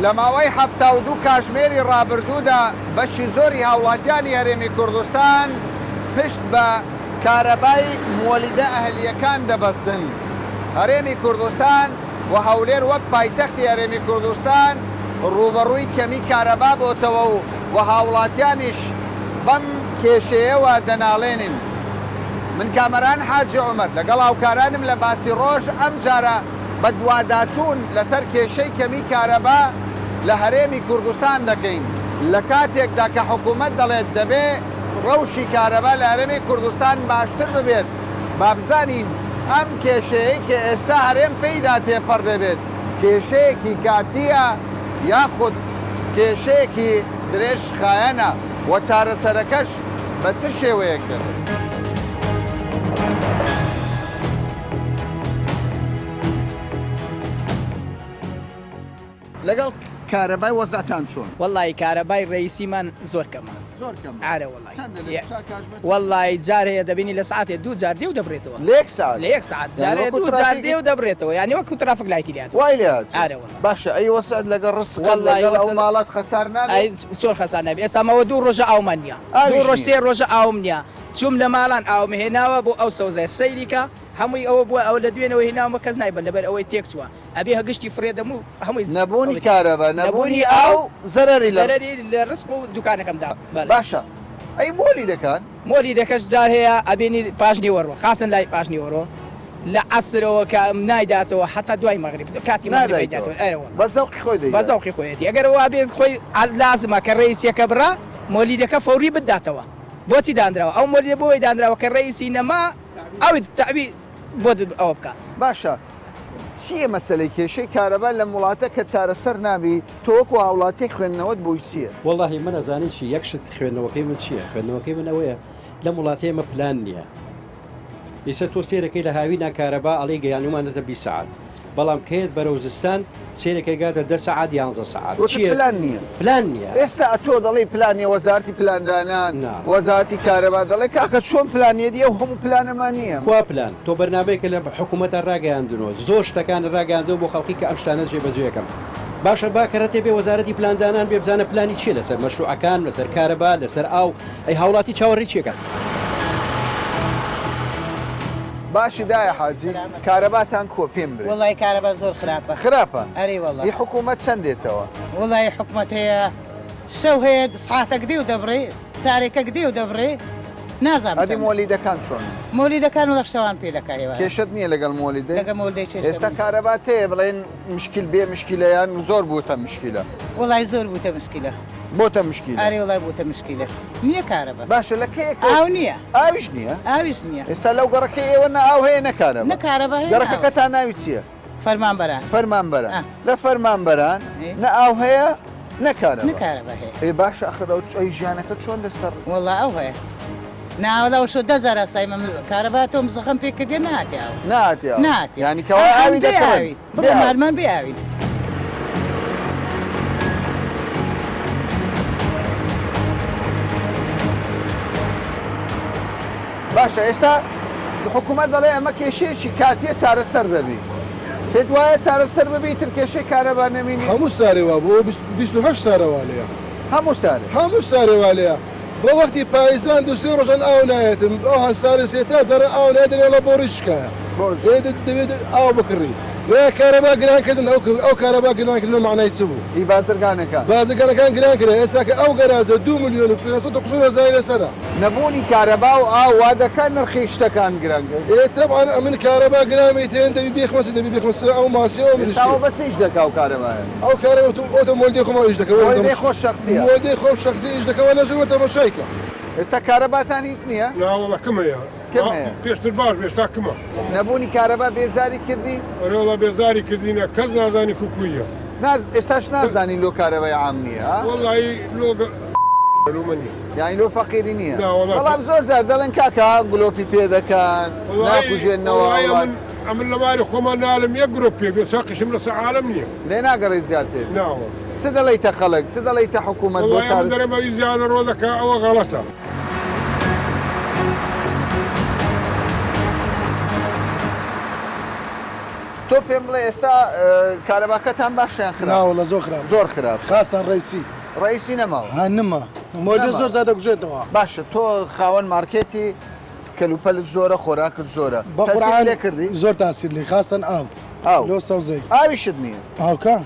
لە ماوەی 72 کاژمێری ڕابردوودا بەشی زۆری هاوڵاتیانی هەرێمی کوردستان پشت بە کارەبای موەلیدە ئەهلییەکان دەبەستن. هەرێمی کوردستان و هەولێر وەک پایتەختی هەرێمی کوردستان ڕووبەڕووی کەمی کارەبا بۆتەوە و و هاوڵاتیانیش بەم کێشەیەوە دەناڵێنن. من کامەران حاجی عومەر لەگەڵ هاوکارانم لە باسی ڕۆژ ئەمجارە بەدواداچوون لەسەر کێشەی کەمی کارەبا لە هەرێمی کوردستان دەکەین لە کاتێکدا کە حکومەت دەڵێت دەبێ ڕەوشی کارەبا لە هەرێمی کوردستان باشتر ببێت با بزانین ئەم کێشەیەی کە ئێستا هەرێم پێیدا تێپەڕ دەبێت کێشەیەکی کاتییە یاخود کێشەیەکی درێژخایەنە و چارەسەرەکەش بە چ شێوەیەک دەبێت؟ لەگەڵ کارەبای وەزعتان چۆن؟ وەڵی کارەبای ڕئیسیمان زۆر کەمە. زۆر کەمە. ئارە وەڵی. چەندە لە دوو ساعت کاژمێر چەندە؟ وەڵی جار هەیە دەبینی لە سعاتێ دوو جار دێ و دەبرێتەوە. لە یەک سعات؟ لە یەک سعات. یانی جار هەیە وەکو دوو جار ترافیکی دێ و دەبرێتەوە یانی وەکو ترافک لایتی لێ هاتووە. وای لێ هاتووە. ئارە وەڵا. باشە ئەی وەزعت لەگەڵ ڕسقت وەڵی لەگەڵ ئەو وەسعت ماڵەت خەسار نابێ؟ ئەی چۆن خەسار نابێ ئێستا ماوە دوو ڕۆژە ئاومان نییە. ئاویش دوو ڕۆژ نییە. سێ ڕۆژە ئاوم نییە. چووم لە ماڵان ئاوم هێناوە بۆ ئەو سەوزایە سەیری کە هەمووی ئەوە بووە ئەوە لە دوێنەوە هێناومە کەس نایبەن لەبەر ئەوەی تێک چووە ئەبێ گشتی فڕێ دەم و هەمووی نەبوونی کارەبا نەبوونی ئاو زەرەری لە زەرەری لە ڕسق و دوکانەکەم دا بەڵێ. باشە ئەی مۆلیدەکان؟ مۆلیدەکەش جار هەیە ئەبینی پاش نیوەڕۆ خاسن لای پاش نیوەڕۆ لە عەسرەوە کە نایداتەوە حەتا دوای مەغریب کاتی مەغریب نادایتەوە ئەیداتەوە ئەرێ وەڵا بە زەوقی خۆی بە دەیدات. زەوقی خۆیەتی ئەگەر وا بێت خۆی لازمە کە ڕەیسیەکە بڕا مۆلیدەکە فەوری بداتەوە بۆچی دانراوە ئەو مۆلیدە بۆی دانراوە کە ڕەیسی نەما ئەوی تەعبی بۆ ئەوە بکا. باشە چییە مەسەلەی کێشەی کارەبا لەم وڵاتە کە چارەسەر نابی تۆ وەکو هاوڵاتیەک خوێندنەوەت بۆی چییە؟ وەڵاهی من ئەزانی چی یەک شت خوێندنەوەکەی من چییە خوێندنەوەکەی من ئەوەیە لەم وڵاتەی ئێمە پلان نییە ئیسە تۆ سێرەکەی لە هاوینا کارەبا ئەڵێی گەیانومانەتە 20 سەعات بەڵام کەیەت بەرەو زستان سێرەکەی گاتە دە سەعات یانزە سەعات وتت چییە پلان نییە پلان نییە ئێستا ئەتۆ دەڵێی پلان نییە وەزارەتی پلاندانان نا. وەزارەتی کارەبا دەڵێ کاکە چۆن پلان نییە دی ئەو هەموو پلانەمان نییە. کوا پلان؟ تۆ بەرنامەیەکە لە حکوومەتە ڕاگەیاندنەوە زۆر شتەکانت ڕاگەیاندەوە بۆ خەڵکی کە ئەم شتانە جێبەجێ کەم باشە با کەرەتێ بێ وەزارەتی پلاندانان بێ بزانە پلانی چییە لەسەر مەشروعەکان لەسەر کارەبا لەسەر ئاو ئەی هاوڵاتی چاوەڕێی چیەکات؟ باشی دایە حاجی کارەباتان کوە پێم برێ. وەڵای کارەبا زۆر خراپە. خراپە؟ ئەرێ وەڵا. هی حکومەت چەند دێتەوە؟ وەڵای حکومەت هەیە شەو هەیە سعاتەک دێ و دەبڕێ چارێکەک دێ و دەبڕێ نازانم ئەدی چەندە. مۆلیدەکان چۆنن؟ مۆلیدەکان وەڵا شەوان پێ دەکا ئێوارە. کێشەت نییە لەگەڵ مۆلیدەی؟ لەگەڵ مۆلیدەی کێشەم ئێستا نییە. کارەبات هەیە بڵێن مشکیل بێ مشکیلە یان زۆر بووتە مشکیلە؟ وەڵای زۆر بووتە مشکیلە. بۆتە مشکیلە؟ ئەرێ وەڵای بووتە مشکیلە. نییە کارەبا. باشە لە کەیەکەوە ئاو نییە. ئاویش نییە؟ ئاویش نییە. ئێستا لەو گەڕەکەی ئێوە نە ئاو هەیە نە کارەبا. نە کارەبا هەیە نە ئاو. گەڕەکەکەتان ناوی چییە؟ فەرمانبەران. فەرمانبەران. لە فەرمانبەران نە ئاو هەیە نە کارەبا. نە کارەبا هەیە. ئێ باشە ئەخر ئەو ئەی ژیانەکە چۆن دەستە ڕێ؟ وەڵا ئەو هەیە. نا وەڵا وشۆ دە جار ئاسایمە کارەبا تۆم زەخم پێ کردیە نەهاتێ ئاو. نەهاتێ ئاو. نەهاتێ. یانی کەوا ئاوی دەکڕن. بڕۆ مارمان بێ ئاوین. باشە ئێستا حکوومەت دەڵێ ئەمە کێشەیەکی کاتیە چارەسەر دەبی پێت وایە چارەسەر ببی تر کێشەی کارەبا نەمینی؟ هەموو سارێ وا بوو 28 سارە وا لێیە. هەموو سارێ. هەموو سارێ وا لێیە. بۆ وەختی پایزان دوو سێ ڕۆژان ئاو نایەتن ئەوها سارێ سێ چار جاران ئاو نایەت دەرێ وەڵا بۆڕی شکایە ئێ دەبێت ئاو بکڕی وەیا کارەبا گران کردن ئەو ئەو کارەبا گران کردنە مەعنای چ بوو؟ ئی بازرگانەکان. بازرگانەکان گران کرا ئێستا کە ئەو گەراجە دوو ملیۆن و 500 و قسور هەزاری لەسەرە. نەبوونی کارەبا و ئاو وا دەکات نرخی شتەکان گران بێت. ئێ تەبعەن ئەمن کارەبا گران بیت هێن دەبی بێخمە چ دەبی بێخمە سەر ئەو ماسی ئەو ئێستا مریشکێ. ئەوە بە چ ئیش دەکا ئەو کارەبایە؟ ئەو کارەبا تۆ ئۆتۆ مۆلدەی خۆمان ئیش دەکا وەرە مۆلدەی خۆت شەخسیە؟ مۆلدەی خۆم شەخسی ئیش دەکا وەلا ژوور وەرە تەماشای کە. ئێستا کارەباتان هیچ نییە؟ نا وەڵا کم هەیە. کم هەیە. پێشتر باش بوو ئێستا کمە. نەبوونی کارەبا بێزاری کردی؟ ئەرێ وەڵا بێزاری کردینە کەس نازانی کو کویە. ناز ئێستاش نازانی لۆ کارەبای عام نییە ها؟ وەڵایی لۆ لۆمە نییە. یانی لۆ فەقیری نییە؟ نا وەڵا. بەڵام زۆر جار دەڵێن کاکە گلۆپی پێ دەکەن ناکوژێننەوە وەڵایی ئەمن ئەمن لە ماری خۆمان نالم یەک گرۆپ پێ بێ ساقیشم لەسەر عالەم نییە. لێ ناگەڕێی زیاد پێ بێ. نا وەڵا. چ دەڵێیتە خەڵک؟ چ دەڵێیتە حکوومەت بۆ وەڵایی ئەمن چارەسەر؟ دەرێم ئەوی زیادە ڕۆ دەکا ئەوە غەڵەتە. تۆ پێم بڵێ ئێستا کارەباکەتان باشە یان خراپ؟ ناوەڵا زۆر خراپ. زۆر خراپ. خاستان ڕەیسی. ڕەیسی نەماوە. ها نما. مۆلیدە زۆر زیاد دەکوژێتەوە. باشە تۆ خاوەن مارکێتی کەلوپەلت زۆرە خۆراکت زۆرە. بە قورعان تەسیری لێ کردی؟ زۆر تاسیر لێ خاستان ئاو. ئاو. لۆ سەوزەی. ئاویشت نییە. ئاو کا؟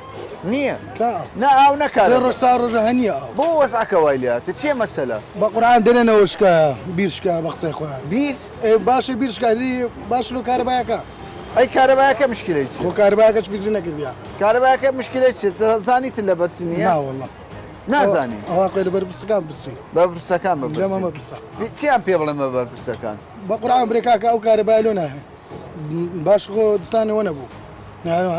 نییە. کا ئاو. نا ئاو نە سێ ڕۆژ کارەبا. چار ڕۆژە هە نییە ئاو. بۆ وەزعەکە وای لێ هاتیە چییە مەسەلە؟ بە قورعان دەرێنەوە شکایە بیر شکایە بە قسەی خۆیان. بیر؟ ئێ باشە بیر شکایە دی باشە لۆ کارەبایەکە. ئەی کارەبایەکە مشکلەی چیە؟ خۆ کارەبایەکەش فیزی نەکردیە. کارەبایەکە مشکلەی چیە؟ زانیت لەبەر چ نییە؟ نا واللە. نازانی؟ ئەوە خۆی لە بەرپرسەکان پرسی. بە بەرپرسەکان بپرسی. لەمە مەپرسە. چیان پێ بڵێم بە بەرپرسەکان؟ بە قورعان برێ کاکە ئەو کارەبایە لۆ نایە. باش خۆ زستانەوە نەبوو.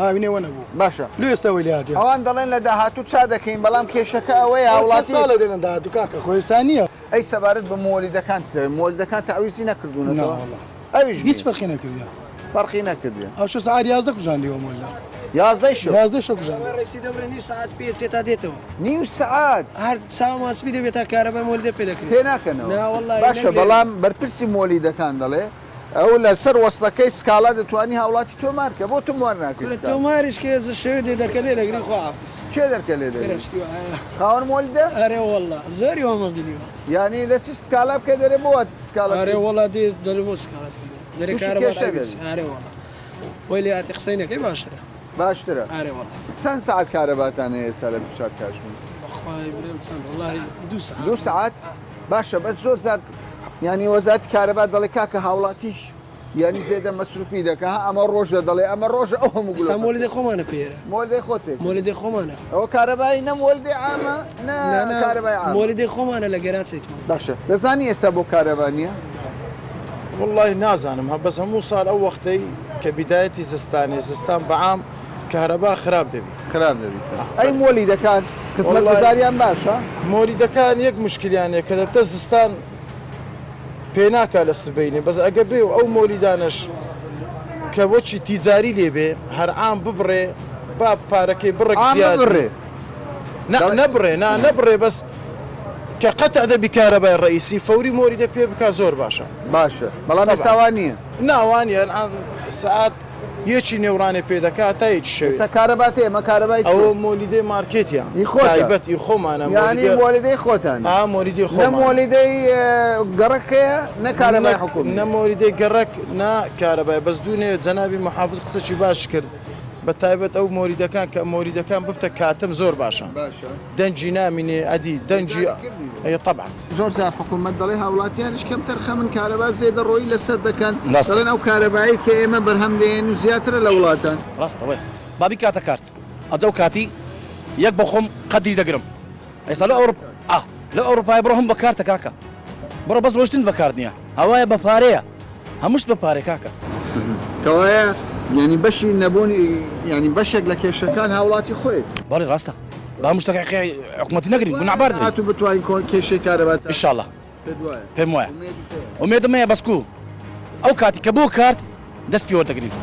هاوینەوە نەبوو. باشە. لۆ ئێستا وەی لێ هاتیە. ئەوان دەڵێن لە داهاتوو چا دەکەین بەڵام کێشەکە ئەوەیە هاوڵاتی. چەند ساڵە دێنن داهاتوو کاکە خۆ ئێستا نییە. ئەی سەبارەت بە مۆلیدەکان چ دەڵێن؟ مۆلیدەکان تەعویزی نەکردوونەتەوە؟ نا وەڵا. ئەویش هیچ فەرقی نەکردیە. فەرقی نەکردیە. ئەوشەو سەعات 11 کوژاندیوە مۆلیدە. یازدەی شەو. یازدەی شەو کوژاندیوە. ڕێسی دەبڕێ نیو سەعات پێ چێ تا دێتەوە. نیو سەعات. هەر چاومان سپی دەبێ تا کارەبای مۆلیدە پێ دەکرێ. پێ ناکەنەوە. نا وەڵڵاهی باشە بەڵام بەرپرسی مۆلیدەکان دەڵێ ئەو لەسەر وەسڵەکەی سکاڵا دەتوانی هاوڵاتی تۆمار کە بۆ تۆمار ناکەی کورە سکاڵا؟ تۆماریش کە ئێستا شەوێ دێ دەرکە لێ دەگرین خوا حافز. کێ دەرکە لێ دەگری؟ کورە شتی وایە. خاوەن مۆلیدە؟ ئەرێ وەڵڵا زۆری وامان بینیوە. یانی دەچی سکاڵا بکەی دەرێ بۆ وات سکاڵا ئەرێ وەڵا دێ دەرێ بۆ سکاڵات کردن دەرێ تووشی کارەبا کێشە ئەویس دەبی. ئەرێ وەڵا وەی لێ هاتی قسەی نەکەی باشترە. باشترە. ئەرێ وەڵا. چەند سەعات کارەباتان هەیە ئێستا لە 24 کاتژمێر؟ بەخوای برێم چەند وەڵاهی دوو سەعات. دوو سەعات؟ باشە بەس زۆر جار یانی وەزارەتی کارەبا دەڵێ کاکە هاوڵاتیش یانی زێدە مەسروفی دەکا ها ئەمە ڕۆژە دەڵێ ئەمە ڕۆژە ئەو هەموو ئێستا گلۆپە مۆلیدەی خۆمانە پێرە. مۆلیدەی خۆت پێ مۆلیدەی خۆمانە. ئەوە کارەبای نە مۆلیدەی عامە نە نا نا کارەبای عامە. مۆلیدەی خۆمانە لە گەراچێتمان. باشە دەزانی ئێستا بۆ کارەبا نییە؟ وەڵڵاهی نازانم هە بەس هەموو ساڵ ئەو وەختەی کە بیدایەتی زستانێ زستان بە عام کەهرەبا خراپ دەبی. خراپ دەبی. ئەی مۆلیدەکان خزمەتگوزاریان باشە؟ مۆلیدەکان یەک موشکلیان هەیە کە دەبتە زستان پێ ناکا لە سبەینێ بەس ئەگە بێ و ئەو مۆلیدانەش کە وەکی تیجاری لێ بێ هەر عام ببڕێ با پارەکەی بڕێک عام زیاد ببڕێ. نا نەبڕێ نا نەبڕێ بەس کە قەتع دەبی کارەبای ڕەئیسی فەوری مۆریدە پێ بکا زۆر باشە. باشە بەڵام ئێستا وا نییە. نا وا نییە ئەلئان سەعات یەکی نێوڕانێ پێ دەکا تا یەکی شەوێ. ئێستا کارەبا تێ ئەمە کارەبای ئەوە مۆلیدەی مارکێتیە ئی خۆتە. تایبەت ئی خۆمانە یانی مۆلیدەی خۆتانە. ئا مۆلیدەی نە خۆمانە. مۆلیدەی گەڕەک هەیە نە کارەبای حکوومی. نە مۆلیدەی گەڕەک نا کارەبای بەس دوونێ جەنابی محافز قسەکی باش کرد بە تایبەت ئەو مۆلیدەکان کە مۆلیدەکان ببتە کاتم زۆر باشە. باشە. دەنگی نامینێ ئەدی دەنگی ئەی تەبعەن. زۆر جار حکومەت دەڵێ هاوڵاتیانیش کەمتەرخەمن کارەبا زێدەڕۆیی لەسەر دەکەن، دەڵێن ئەو کارەبایەی کە ئێمە بەرهەم دەیەن و زیاترە لە وڵاتان. ڕاستە وەی با بیکاتە کارت ئەجە ئەو کاتی یەک بۆ خۆم قەدری دەگرم ئێستا لە ئەوروپ ئا لە ئەوروپای بڕۆ هەم بە کارتە کاکە بڕۆ بەس ڕۆشتن بە کارت نییە هەوایە بە پارەیە هەمووشت بە پارەیە کاکە. کەوایە یانی بەشی نەبوونی یانی بەشێک لە کێشەکان هاوڵاتی خۆیەتی. بەڵێ ڕاستە با هەموو شتەکە حەقی حکومەتی نەگرین گوناحبار دەبین. هاتوو بتوانین کۆ کێشەی کارەبا چارەسەر ان شاء اللە پێت وایە؟ پێم وایە ئومێدت هەیە؟ ئومێدم هەیە بەس کو ئەو کاتی کە بۆ کارت دەست پێ وەردەگرین.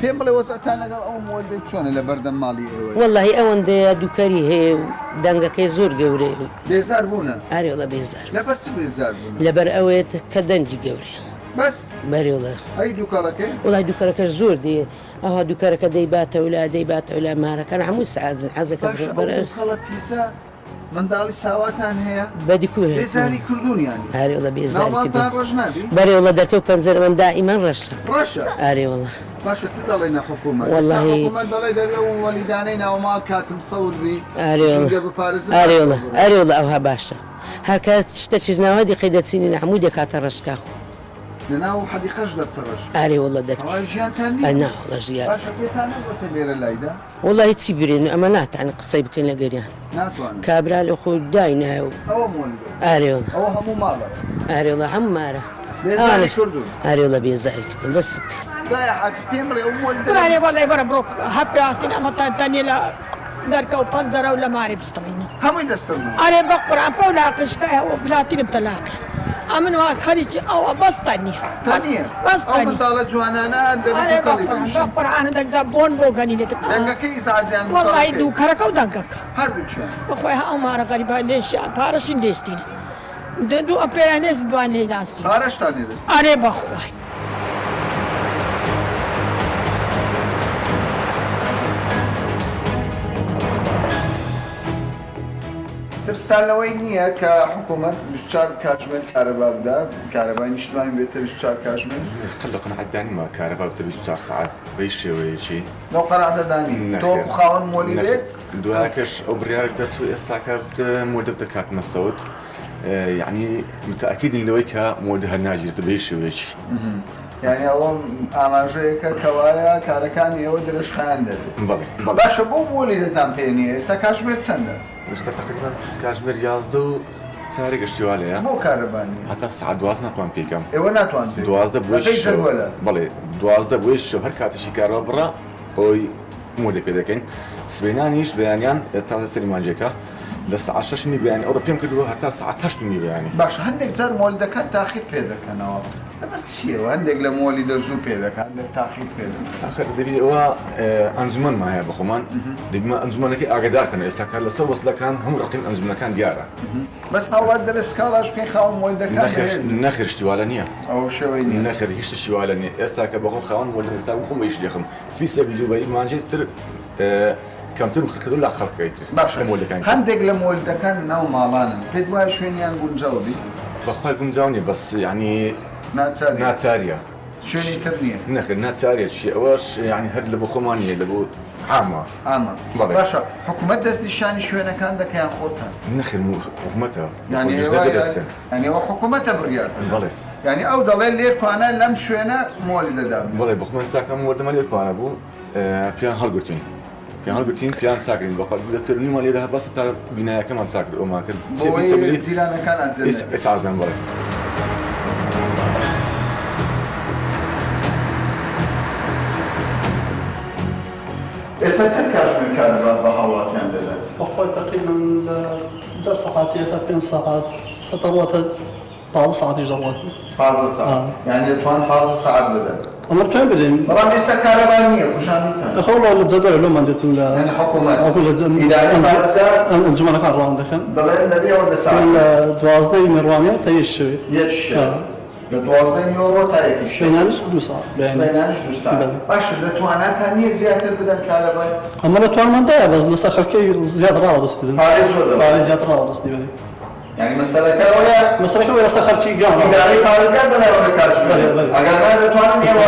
پێم بڵێ وەزعتان لەگەڵ ئەو مۆلدەی چۆنە لە بەردەم ماڵی ئێوەیە؟ وەڵاهی ئەوەندەیە دووکەری هەیە و دەنگەکەی زۆر گەورەیە و. بێزار بوونە؟ ئەرێ وەڵا بێزار. لەبەر چ بێزار بوونە؟ لەبەر ئەوەیە کە دەنگی گەورەیە. بەس؟ بەرێ وەڵا. ئەی دووکەڵەکەی؟ وەڵاهی دووکەڵەکەش زۆر دێ ئەوها دووکەرەکە دەیباتەوە لا دەیباتەوە لا مارەکان هەمووی سەعات حەزەکە باشە ئەو دووکەڵە پیسە منداڵی ساواتان هەیە؟ بەدی کوێ هەیە؟ بێزاری کردوون یانی؟ ئەرێ وەڵا بێزاری ناو کردوون. ماڵتان ڕەش نابی؟ بەرێ وەڵا دەرکە و پەنجەرەمان دائیمەن ڕەشە. ڕەشە؟ ئەرێ وەڵا. باشە چ دەڵێنە حکوومەت؟ ئێستا وەڵاهی. حکوومەت دەڵێ دەبێ ئەو وەلیدانەی ناو ماڵ کاتم سەور بی، ئەرێ وەڵا. ژینگە بپارێزن ئەرێ باشە وەڵا. بڕۆ. ئەرێ وەڵا ئەوها باشە. هەر کە شتەکیش ناوە دیقەی دەچینین هەمووی دەکاتە ڕەشکا. لە ناو حەدیقەش دەبتە ڕەش. ئەرێ وەڵا دەبتی. ئەوە ژیانتان نییە؟ نا وەڵا ژیان. باشە پێتان نەگۆتە لێرە لایدا؟ وەڵاهی چی برێن ئەمە ناتانن قسەی بکەین لەگەریان. ناتوانن. کابرا لە خۆی داینایە و. ئەوە مۆلیدە. ئەرێ وەڵا. ئەوە هەموو ماڵە. ئەرێ وەڵا هەموو مارە. بێزاری کردوون. ئەرێ وەڵا بێزاری کردن بەس چ بکەین. دایە حاجی پێم بڵێ ئەو مۆلیدە. برارێ وەڵای وەرە بڕۆ هەر پێاستین ئەمە تەن تەنیە لە دەرکە و پەنجەرە و لە ماری بستڕینی. هەمووی دەستڕنەوە. ئەرێ بە قورعان پەو لاقی شکایە و پلاتینم تەلاقی ئەمن وا خەریکی ئەوە بەس تەنیە. تەنیە. بەس ئەو تەنیە. منداڵە جوانانە دەبی ئەرێ بە دووکەڵی قورعان بنیشن. بە قورعان دەنگ جا بۆن بۆ گەنی لێ دەکا. دەنگەکەی ئیزعاجیان وەڵاهی دووکەڵەکەی. دووکەرەکە و دەنگەکە. هەردووکیان. بەخوای ئەو مارە غەریبە لێشیان پارەشین لێستینە. دوو ئەمپێران لێ دوان لێ داستین. پارەشتان لێ دەستێنن؟ ئەرێ بەخوای. ترستان لەوەی نییە کە حکوومەت 24 کاتژمێر کارەبا بدا، کارەبای نیشتمانی بێتە 24 کاتژمێر؟ قەت لە قەناعەتدا نیمە کارەبا ببتە 24 سەعات بە هیچ شێوەیەکی. لەو قەناعەتەدا نی؟ تۆ وەکو خاوەن مۆلیدێک؟ دوایەکەش ئەو بڕیارەش دەرچوو ئێستاکە مۆدە بدە کاک مەسعود یەعنی متەئەکیدین لەوەی کە مۆدە هەر ناگیرێت بە هیچ شێوەیەکی. یانی ئەوە ئاماژەیەکە کەوایە کارەکانی ئێوە درێژخایەن دەبێت. بەڵێ بەڵێ. باشە بۆ مۆلیدەتان پێ نییە؟ ئێستا کاتژمێر چەندە؟ ئێستا تەقریبەن کاتژمێر 11 و چارەک گەشتی وا لێیە. بۆ کارەبا نییە؟ هەتا سەعات 12 ناتوان پێی کەم. ئێوە ناتوان پێی کەن؟ 12 بۆ بەپێی شەو. جەدوەلە. بەڵێ 12 بۆ شەو هەر کاتێکی کارەبا بڕا ئەوەی مۆدە پێ دەکەین. سبەینانیش بەیانیان تا سەری مانگێکە لە سەعات شەش نیو بەیانی ئەوڕۆ پێم کردووە هەتا سەعات هەشت و نیو بەیانی. باشە هەندێک جار مۆلیدەکان تاخیر پێ دەکەنەوە لەبەر چییەوە هەندێک لە مۆلیدە زوو پێ دەکەن هەندێک تاخیر پێ دەکەن؟ ئاخر دەبی ئەوە ئەنجومەنمان هەیە بەخۆمان دەبی ئەنجومەنەکەی ئاگادار کەنەوە ئێستا کار لەسەر وەسلەکان هەموو ڕەقەمی ئەنجومەنەکان دیارە. بەس هاوڵات دەرێ سکاڵاش بکەین خاوەن مۆلیدەکان نەخێر بەهێزن. نەخێر شتی والە نییە. ئەو شێوەی نییە. نەخێر هیچ شتێکی والە نییە ئێستا کە بەخۆم خاوەن مۆلیدەم ئێستا بخۆم بە ئیش لێخم فی سەبیل و بە مانجێ تر کەمترم خڕ کردووە لە خەڵکەکەی تر باشە لە مۆلیدەکانی تر. هەندێک لە مۆلیدەکان ناو ماڵانن پێت وایە شوێنیان گونجاو بی؟ بەخوای گونجاو نییە بەس یانی ناچاریە. ناچاریە. شوێنی تر نییە. نەخێر ناچاریە چی ئەوەش یانی هەر لە بۆ خۆمان نییە لە بۆ عامە. عامە. بەڵێ. باشە حکومەت دەستنیشانی شوێنەکان دەکا یان خۆتان؟ نەخێر حکومەتە. یانی لیژنە ئێوە دەدەستن. یانی ئەوە حکومەتە بڕیار دەدا. بەڵێ. یانی ئەو دەڵێ لێرکوانە لەم شوێنە مۆلیدە دابنێن. بەڵێ بەخۆمان ئێستا کە مۆلیدەمان لێرکوانە بوو پێیان هەڵگرتوین. پێیان هەڵگرتین پێیان چاکردین بەخوا دوو دەفتەر و نیومان لێدا بەس تا بینایەکەمان چاکرد ئەومان کرد. بۆ ئەوەی جیرانەکان ئەزیەت نەکەن. ئیسعازیان بەڵێ. ئێستا چەند کاژمێر کارەبا بە هاوڵاتیان دەدەن؟ بەخوای تەقریبەن لە دە سەعاتی هەتا پێنج سەعات تا دەڕواتە 15 سەعاتیش دەڕوات. 15 سەعات یانی دەتوان 15 سەعات بدەن؟ ئەمە دەتوانین بدەین. بەڵام ئێستا کارەبا نییە کوژاندنتان. ئەخۆ وەڵا لە جەدوەلە لۆمان دێتن لە یانی حکوومەت ئەخۆ لە ئیدارەی پارێزگا ئەنجومەنەکان ڕەوان دەکەن. دەڵێن دەبێ ئەوەندە سەعات لە دوازدەی نیڕوانێ تا یەک شەوێ. یەک شەوێ. لە دوازدەی نیوەڕۆ تا یەکی شەو. سبەینانیش دوو سەعات بەیانی. سبەینانیش دوو سەعات. بەلێ. باشە لە تواناتان نییە زیاتر بدەن کارەبای؟ ئەمە لە توانماندایە بەس لەسەر خەڵکەی زیاد ڕاوەڕستن. پارەی زۆر دەوێت. پارەی زیاتر ڕاوەڕستی بەلێ. یانی مەسەلەکە ئەوەیە. مەسەلەکە ئەوەیە لەسەر خەڵکی گران ڕاوەڕستن. ئیدارەی پارێزگا دەڵێ ئەوەندە کاتژمێر. بەلێ بەلێ. ئەگەر نا دەتوانن ئێوە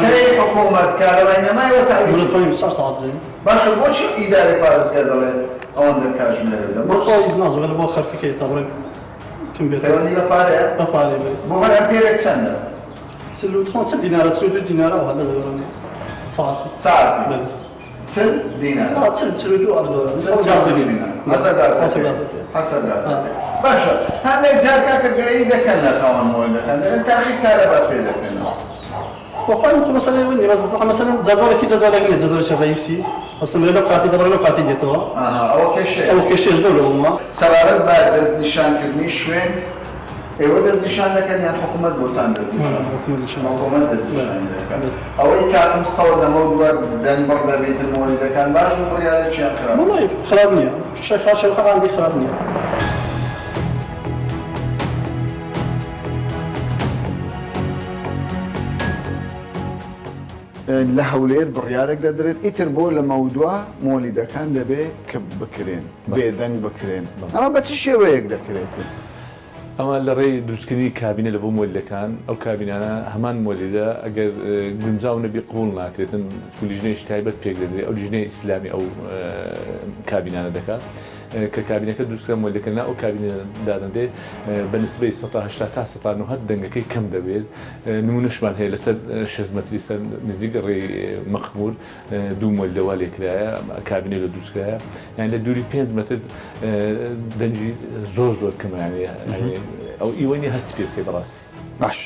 کەی حکوومەت کارەبای نەما ئێوە تەعویزی. ئەمە دەتوانین 24 سەعات بدەین. باشە بۆچی ئیدارەی پارێزگا دەڵێ ئەوەندە کاتژمێرە بدەن؟ بۆچی؟ بۆ نازانم بۆ خەڵکەکەی تا بڵێم. کم بێت. پەیوەندی بە پارەیە؟ بە پارەیە بەرێ. بۆ هەر ئەمپێرێک چەندە؟ 40 خۆ 40 دینارە 42 دینارە ئەوها لە دەورانە ساعەتی. ساعەتی؟ بەلێ. 40 دینار؟ ئا 40 42 ئەرە دەورانە. چل 42 دینار. حەسەب گازەکەی. حەسەب گازەکەی. حەسەب گازەکەی. باشە هەندێک جار کاکە گلەیی دەکەن لە خاوەن مۆلیدەکان دەرێن تاقی کارەبا پێ دەکەنەوە. بەخوای من خۆ مەسەلەی ئەوە نیە بەس مەسەلەن جەدوەلێکی جەدوەلێک نیە جەدوەلێکی ڕەئیسی مەسەلەن لەو کاتەی دەبڕێ لەو کاتەی دێتەوە ئەها ئەوە کێشەیە. ئەوە کێشەیە زۆر لەوەمە. سەبارەت بە دەستنیشانکردنی شوێن ئێوە دەستنیشان دەکەن یان حکومەت بۆتان دەستنیشان نا نا حکومەت نیشان دەکات. حکومەت دەستنیشانی دەکات. ئەوەی کاتم سەوت لەمەو دوا دەنگ بڕ دەبیتن مۆلیدەکان باش بوو بڕیارێکی یان خراپ؟ وەڵای خراپ نیە شەکا شەکا عام بی خراپ نیە. لە هەولێر بڕیارێک دەدرێت ئیتر بۆ لەمەودوا مۆلیدەکان دەبێ کپ بکرێن، بێدەنگ بکرێن، ئەمە بە چ شێوەیەک دەکرێتن؟ ئەمە لە ڕێی دروستکردنی کابینە لە بۆ مۆلیدەکان، ئەو کابینانە هەمان مۆلیدە ئەگەر گونجاو نەبی قبوڵ ناکرێتن، چونکو لیژنەیەکی تایبەت پێکدەدرێت، ئەو لیژنەیە ئیسلامی ئەو کابینانە دەکات. کە کابینەکە دروستکرا مۆلیدەکە لەناو ئەو کابینە دادەنرێت بە نسبەی 80% تا 90% دەنگەکەی کەم دەبێت نمونەشمان هەیە لەسەر شەست مەتری سەر نزیک ڕێی مەخمور دوو مۆلیدە وا لێکرایە کابینەی لۆ دروستکرایە یانی لە دووری پێنج مەتر دەنگی زۆر زۆر کەمە یانی ئەو ئیوە نیە هەستی پێ بکەی بەڕاستی. باش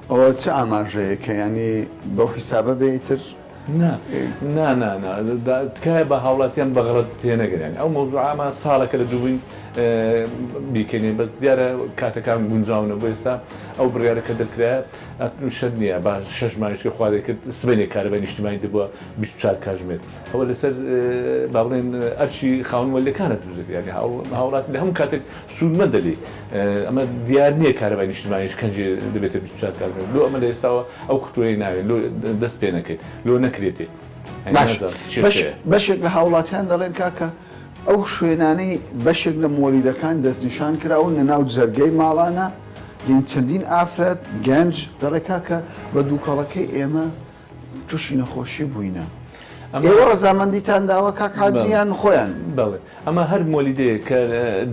ئەوە چ ئاماژەیەکە یانی بەو حیسابە بێ ئیتر. نا نا نا نا تکایە با هاوڵاتیان بە غەڵەت تێنەگەن یانی ئەو مەوزوعە ئەمە ساڵێکە لە دووبووین بیکەینێ بەس دیارە کاتەکان گونجاو نەبوو ئێستا ئەو بڕیارە کە دەرکرایە ئەتنو شەرت نییە با شەش مانگیش کە خوا دەیکرد سبەینێ کارەبای نیشتیمانی دەبووە 24 کاژمێر ئەوە لەسەر با بڵێن ئەرکی خاوەن مۆلیدەکانە دروست دەکرێت یانی هاوڵاتی لە هەموو کاتێک سوودمەندە لێی ئەمە دیار نییە کارەبای نیشتیمانیش کەنجێ دەبێتە 24 کاژمێر لۆ ئەمە لە ئێستاوە ئەو ختوەیە ناوێت لۆ دەست پێ نەکەیت لۆ نەکرێتێ باش بەشێک لە هاوڵاتیان دەڵێن کاکە ئەو شوێنانەی بەشێک لە مۆلیدەکان دەستنیشان کراون لە ناو جەرگەی ماڵانە دین چەندین ئافرەت گەنج دەڵێ کاکە بە دووکەڵەکەی ئێمە تووشی نەخۆشی بووینە ئێوە ڕەزامەندیتان داوە کاک حاجی یان خۆیان؟ بەڵێ ئەمە هەر مۆلیدەیەک کە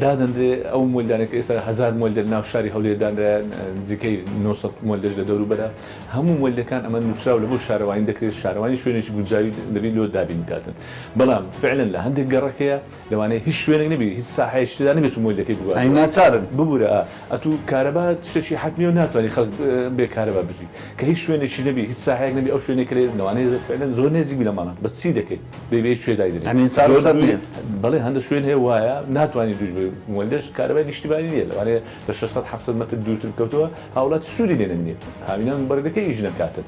دادەنرێ ئەو مۆلیدانە کە ئێستا هەزار مۆلیدە لە ناو شاری هەولێر دانرایە نزیکەی 900 مۆلیدەش لە دەوروبەرە هەموو مۆلیدەکان ئەمە نووسراو لە بۆ شارەوانی دەکرێت شارەوانی شوێنێکی گونجاوی دەبی لۆ دابین بکاتن بەڵام فعلەن لە هەندێک گەڕەک هەیە لەوانەیە هیچ شوێنێک نەبی هیچ ساحەیەکی تێدا نەبێت و مۆلیدەکەی بگوازێتەوە ئەی ناچارن. ببورە ئا ئەتوو کارەبا شتێکی حەتمیە و ناتوانی خەڵک بێ کارەبا بژی کە هیچ شوێنێکیش نەبی هیچ ساحەیەک نەبی ئەو شوێنەی کە لێ لەوانەیە فعلەن زۆر نێزیک بی لە ماڵان بەس چی دەکەی دەی بە کوێ دایدەنێی یانی زۆر چارەسەر دوور نییە. بەڵێ هەندە شوێن هەیە وایە ناتوانی دووش بی مۆلیدەش کارەبای نیشتیمانی نییە لەوانەیە لە 600 700 مەتر دوورتر بکەوتەوە هاوڵاتی سوودی لێ نەبینێت هاوینان بەرگەکەی ئیش نەکاتن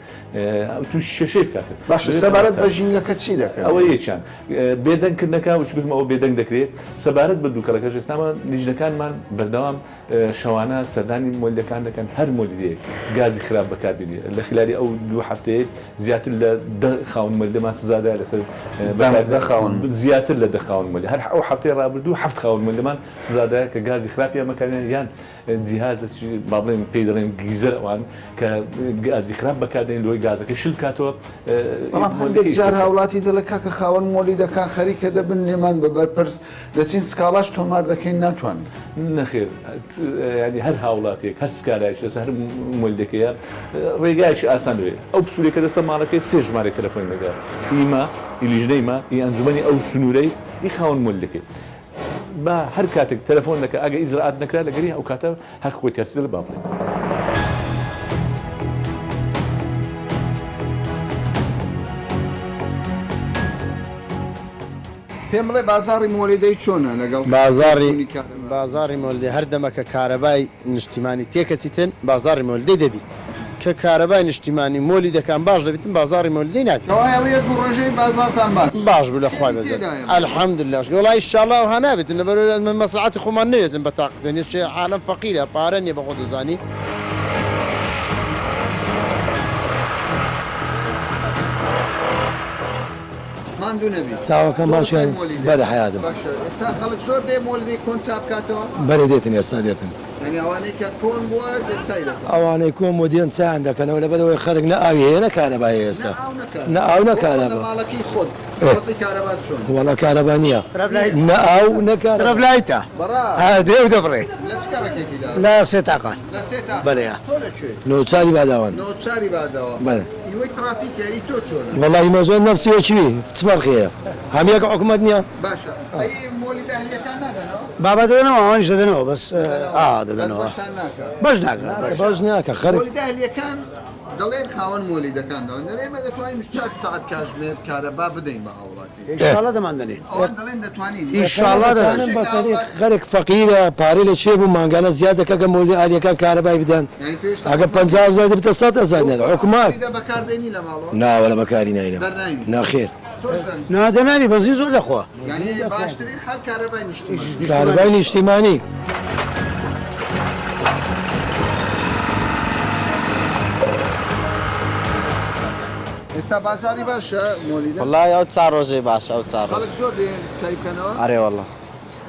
تووشی کێشەی بکاتن باشە بۆیە سەبارەت بە پێویستە ژینگەکە چی دەکەن ئەوە ئێوە؟ یەکیان بێدەنگ کردنەکە وچ گوتم ئەوە بێدەنگ دەکرێت سەبارەت بە دووکەڵەکەش ئێستامان لیژنەکانمان بەردەوام شەوانە سەردانی مۆلیدەکان دەکەن، هەر مۆلیدەیەک گازی خراپ بەکاربێنێ لە خیلالی ئەو دوو هەفتەیە زیاتر لە دە خاوەن مۆلیدەمان سزادایە لەسەر بەکار دە خاوەن زیاتر لە دە خاوەن مۆلیدە هەر ئەو هەفتەی ڕابردوو حەفت خاوەن مۆلیدەمان سزادایە کە گازی خراپیان بەکارهێنا یان جیهازێکی با بڵێین پێی دەڵێن گیزەر ئەوان کە گازی خراپ بەکاردێنن لۆی گازەکەی شل بکاتەوە بەڵام هەندێک جار هاوڵاتی دەڵێ کاکە خاوەن مۆلیدەکان خەریکە دەبن لێمان بە بەرپرس دەچین سکاڵاش تۆمار دەکەین ناتوانین. نەخێر یانی هەر هاوڵاتیەک هەر سکالایەکی لەسەر هەر مۆلیدەکەیە ڕێگایەکی ئاسان دەبێت ئەو پسولەی کە دەستە ماڵەکەی سێ ژمارەی تەلەفۆنی دەگات ئی ما ئی لیژنەی ما ئی ئەنجومەنی ئەو سنوورەی ئی خاوەن مۆلیدەکەی با هەر کاتێک تەلەفۆن دەکا ئەگەر ئیجرائات نەکرا لەگەری ئەو کاتە هەر خۆی تەرسی دەڵێ با بڵێ. پێم بڵێ بازاڕی مۆلیدەی چۆنە لەگەڵ بازاڕی چوونی کارەبا؟ بازاڕی مۆلدەی هەر دەمە کە کارەبای نیشتیمانی تێکەچیتن بازاڕی مۆلدەی دەبی کە کارەبای نیشتیمانی مۆلیدەکان باش دەبیتن بازاڕی مۆلیدەی نابی. کەوایە ئەوە یەک دوو ڕۆژەی بازاڕتان باش بوو؟ باش بوو لە خوای کەمی بەزەیی تێدایە؟ الحمدللە شکر وەڵا ئیشاڵا ئەوها نابێتن لەبەر ئەمە مەسڵەحەتی خۆمان نەوێتن بە تاقتن یەکێ عالەم فەقیرە پارە نیە بەخۆت دەزانی. ماندوو نەبی. چاوەکەم تۆ باش وەستای مۆلیدەی. بەرێ حەیاتم. باشە ئێستا خەڵک زۆر دێ مۆلیدەی کۆن چا بکاتەوە؟ بەرێ دێتن ئێستا دێتن. یانی ئەوانەی کە کۆن بووە دێت چای دەکەن. ئەوانەی کۆن بووە دێن چایان دەکەنەوە لەبەر ئەوەی خەرک نە ئاوی هەیە نە کارەبا هەیە ئێستا. نە ئاو نە کارەبا. نە ئاو نە بۆ خۆت لە کارەبا. ماڵەکەی خۆت ئێ. وەزعی کارەبات چۆنە؟ وەڵا کارەبا نییە. نە ئاو نە کارەبا. ترەف لایتە. بەڕاست. ئا دێ و دەبڕێ. لە چ گەڕەکێکی لاوە؟ لە سێ تاقان. لە سێ تاقان. بەلێ. تۆ لە کوێی؟ نۆچاری باداوان. نۆچاری باداوان. بەلێ. ئیوەی تڕافیکە ئی تۆ چۆنە؟ وەڵا ئیمە زۆر نەفسی وەکیوی چ فەرقی هەیە هەم یەک حکومەت نیە. باشە ئەی مۆلیدە ئەهلیەکان نادەنەوە؟ بابە دەدەنەوە ئەوانیش دەدەنەوە بەس ئا دەدەنەوە. بەس بەشتان ناکا. بەش ناکا بەش ناکا خەرک. مۆلیدە ئەهلیەکان دەڵێن خاوەن مۆلیدەکان دەڵێن دەڵێن ئێمە دەتوانین 24 سەعات کاژمێر کارەبا بدەین بە هاوڵاتی. ئیشاڵا دەماندەنێ. ئەوان دەڵێن دەتوانین. ئیشاڵا دەدەن. خەرک فەقیرە پارەی لە چێ بوو مانگانە زیاد دەکا گە مۆلیدە ئالیەکان کارەبای بدەن ئەگە 50 هەزار دەبتە 100 هەزار نەدا حکومەت نا وەلا بەکاری ناینم ناخێر نا دەنانی بەزی زۆر دەخوا. باشترین حەل کارەبای نیشتیمانی. کارەبای نیشتیمانی. ئێستا بازاڕی باشە مۆلیدە؟ وەڵای ئەو چا ڕۆژەی باشە ئەو چا ڕۆژ. خەڵک زۆر دێ چای بکەنەوە؟ ئەرێ وەڵا.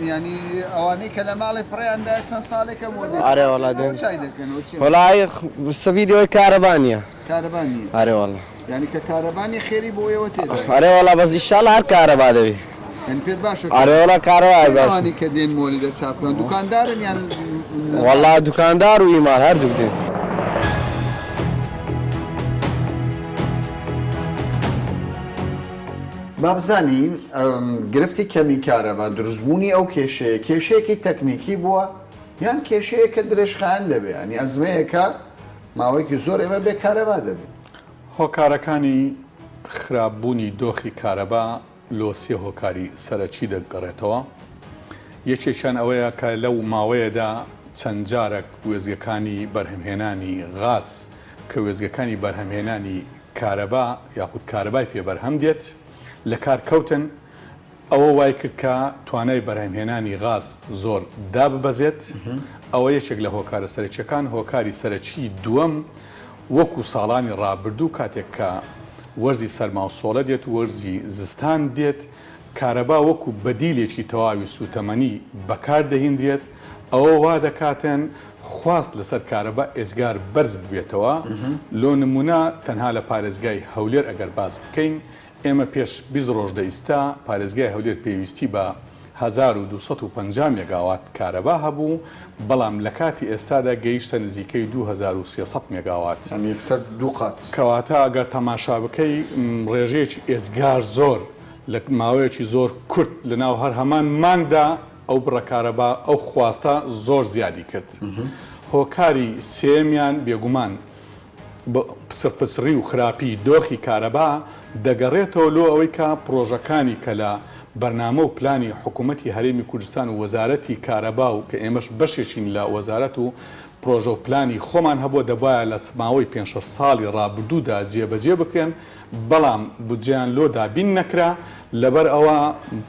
یانی ئەوانەی کە لە ماڵێ فڕێیان دایە چەند ساڵێکە مۆلیدە. ئەرێ وەڵا دێن. چای دەکەنەوە چی؟ وەڵای سەبیلی ئەوەی کارەبا نییە. کارەبا نییە. ئەرێ وەڵا. یانی کە کارەبا نییە خێری بۆ ئێوە تێدایە. ئەرێ وەڵا بەس ئیشاڵا هەر کارەبا دەبی. یانی پێت باشە ئەرێ وەڵا کارەبا باشە. ئەوانەی کە دێن مۆلیدە چا بکەن دوکاندارن یان وەڵا دوکاندار و ئیمار هەردووک دێن. با بزانین گرفتی کەمی کارەبا دروستبوونی ئەو کێشەیە کێشەیەکی تەکنیکی بووە یان کێشەیەکە درێژخایەن دەبێ ینی ئەزمەیەکە ماوەیەکی زۆر ئێمە بێ کارەبا دەبێت. هۆکارەکانی. خراپبوونی دۆخی کارەبا لۆ سێ هۆکاری سەرەکی دەگەڕێتەوە، یەکێکیان ئەوەیە کە لەو ماوەیەدا چەند جارەک وێستگەکانی بەرهەمهێنانی غاز کە وێستگەکانی بەرهەمهێنانی کارەبا یاخود کارەبای پێ بەرهەم دێت لەکار کەوتن، ئەوە وای کرد کە توانای بەرهەمهێنانی غاز زۆر داببەزێت، ئەوە یەکێک لە هۆکارە سەرەکییەکان، هۆکاری سەرەکی دووەم وەکو ساڵانی ڕابردوو کاتێک کە وەرزی سەرماوسۆڵە دێت و وەرزی زستان دێت کارەبا وەکو بەدیلێکی تەواوی سووتەمەنی بەکار دەهیندرێت، ئەوە وا دەکاتن خواست لەسەر کارەبا ئێجگار بەرز ببێتەوە، لۆ نموونە تەنها لە پارێزگای هەولێر ئەگەر باس بکەین ئێمە پێش 20 ڕۆژ لە ئیستا پارێزگای هەولێر پێویستی بە 1250 مێگاوات کارەبا هەبوو، بەڵام لە کاتی ئێستادا گەیشتە نزیکەی 2300 مێگاوات. یانی یەکسەر دوو قات. کەواتە ئەگەر تەماشا بکەی ڕێژەیەکی ئێجگار زۆر لە ماوەیەکی زۆر کورت لە ناو هەر هەمان مانگدا ئەو بڕە کارەبا ئەو خواستە زۆر زیادی کرد. هۆکاری سێیەمیان بێگومان پچڕپچڕی و خراپی دۆخی کارەبا دەگەڕێتەوە لۆ ئەوەی کە پڕۆژەکانی کە لە بەرنامە و پلانی حکوومەتی هەرێمی کوردستان و وەزارەتی کارەبا و کە ئێمەش بەشێکین لە وەزارەت و پڕۆژە و پلانی خۆمان هەبووە دەبوایە لە ماوەی پێنج شەش ساڵی ڕابردوودا جێبەجێ بکرێن بەڵام بودجەیان لۆ دابین نەکرا لەبەر ئەوە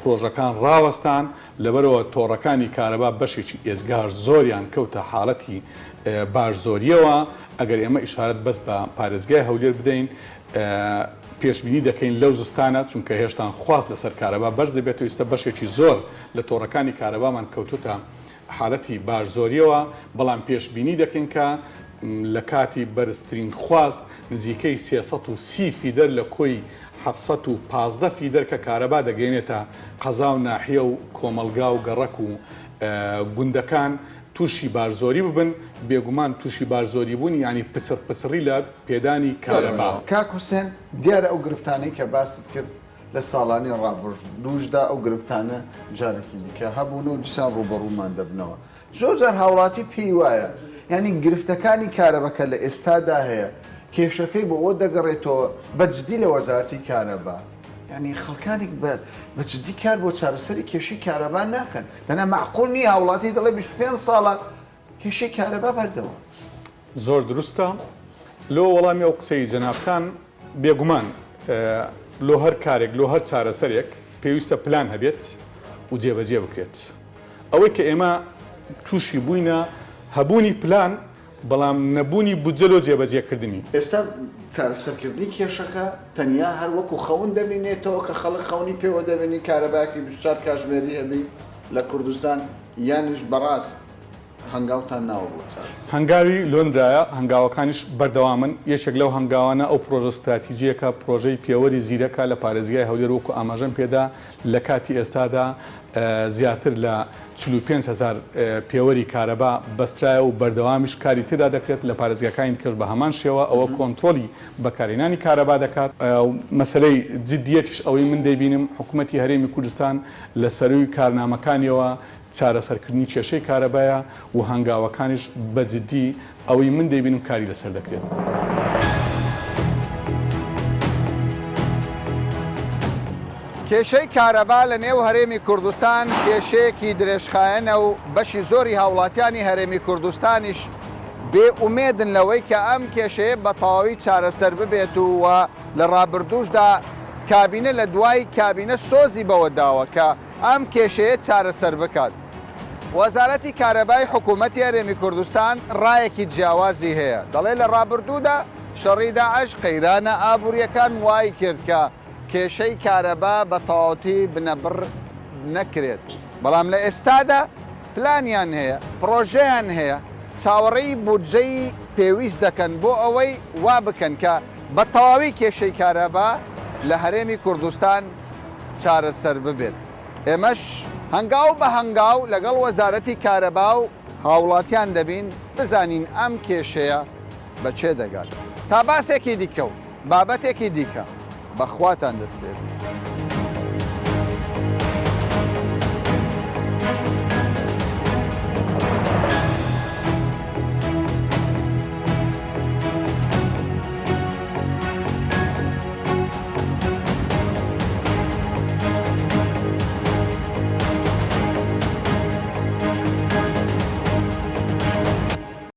پڕۆژەکان ڕاوەستان لەبەرئەوە تۆڕەکانی کارەبا بەشێکی ئێجگار زۆریان کەوتە حاڵەتی بارزۆرییەوە، ئەگەر ئێمە ئیشارەت بەس بە پارێزگای هەولێر بدەین پێشبینی دەکەین لەو زستانە چونکە هێشتان خواست لەسەر کارەبا بەرز دەبێتەوە ئیستا بەشێکی زۆر لە تۆڕەکانی کارەبامان کەوتوتە حالەتی بارزۆرییەوە، بەڵام پێشبینی دەکەین کە لە کاتی بەرزترین خواست نزیکەی 330 feeder لە کۆی 715 feeder کە کارەبا دەگەیەنێتە قەزا و ناحیە و کۆمەڵگا و گەڕەک و گوندەکان تووشی بارزۆری ببن، بێگومان تووشی بارزۆری بوون یانی پچڕ پچڕی لە پێدانی کارەبا. کاک حوسێن، دیارە ئەو گرفتانەی کە باست کرد لە ساڵانی ڕابردووشدا ئەو گرفتانە جارێکی دیکە هەبوون و دیسان ڕووبەڕوومان دەبنەوە. زۆر جار هاوڵاتی پێی وایە یانی گرفتەکانی کارەبا کە لە ئێستادا هەیە کێشەکەی بۆ ئەوە دەگەڕێتەوە بە جدی لە وەزارەتی کارەبا یانی خەڵکانێک بە بە جدی کار بۆ چارەسەری کێشەی کارەبا ناکەن دەنا مەعقول نییە هاوڵاتی دەڵێ 25 ساڵە کێشەی کارەبا بەردەوام. زۆر دروستە لۆ وەڵامی ئەو قسەی جەنابتان بێگومان لۆ هەر کارێک لۆ هەر چارەسەرێک پێویستە پلان هەبێت و جێبەجێ بکرێت ئەوەی کە ئێمە تووشی بووینە هەبوونی پلان بەڵام نەبوونی بودجە لۆ جێبەجێکردنی. ئێستا چارەسەرکردنی کێشەکە تەنیا هەر وەکو خەون دەمینێتەوە کە خەڵک خەونی پێوە دەبینی کارەبایەکی 24 کاژمێری هەبی لە کوردستان یانیش بەڕاست هەنگاوتان ناوە بۆ چارەسەر؟ هەنگاوی لۆنرایە، هەنگاوەکانیش بەردەوامن، یەکێک لەو هەنگاوانە ئەو پڕۆژە ستراتیجییەکە، پڕۆژەی پێوەری زیرەکە لە پارێزگای هەولێر وەکو ئاماژەم پێدا لە کاتی ئێستادا زیاتر لە 45 هەزار پێوەری کارەبا بەسترایە و بەردەوامیش کاری تێدا دەکرێت، لە پارێزگاکانی دیکەش بە هەمان شێوە ئەوە کۆنترۆڵی بەکارهێنانی کارەبا دەکات. مەسەلەی جدییەتیش ئەوەی من دەیبینم حکومەتی هەرێمی کوردستان لە سەرووی کارنامەکانیەوە چارەسەرکردنی کێشەی کارەبایە و هەنگاوەکانیش بە جدی ئەوەی من دەیبینم کاری لەسەر دەکرێت. کێشەی کارەبا لە نێو هەرێمی کوردستان کێشەیەکی درێژخایەنە و بەشی زۆری هاوڵاتیانی هەرێمی کوردستانیش بێ ئومێدن لەوەی کە ئەم کێشەیە بە تەواوی چارەسەر ببێت و و لە ڕابردووشدا کابینە لە دوای کابینە سۆزی بەوە داوە کە ئەم کێشەیە چارەسەر بکات. وەزارەتی کارەبای حکوومەتی هەرێمی کوردستان ڕایەکی جیاوازی هەیە، دەڵێ لە ڕابردوودا شەڕی داعش، قەیرانە ئابوورییەکان وای کرد کە کێشەی کارەبا بە تەواوەتی بنەبڕ نەکرێت، بەڵام لە ئێستادا پلانیان هەیە، پڕۆژەیان هەیە، چاوەڕێی بودجەی پێویست دەکەن بۆ ئەوەی وا بکەن کە بە تەواوی کێشەی کارەبا لە هەرێمی کوردستان چارەسەر ببێت. ئێمەش هەنگاو بە هەنگاو لەگەڵ وەزارەتی کارەبا و هاوڵاتیان دەبین بزانین ئەم کێشەیە بە چێ دەگات. تا باسێکی دیکە و بابەتێکی دیکە بە خواتان دەسپێرم.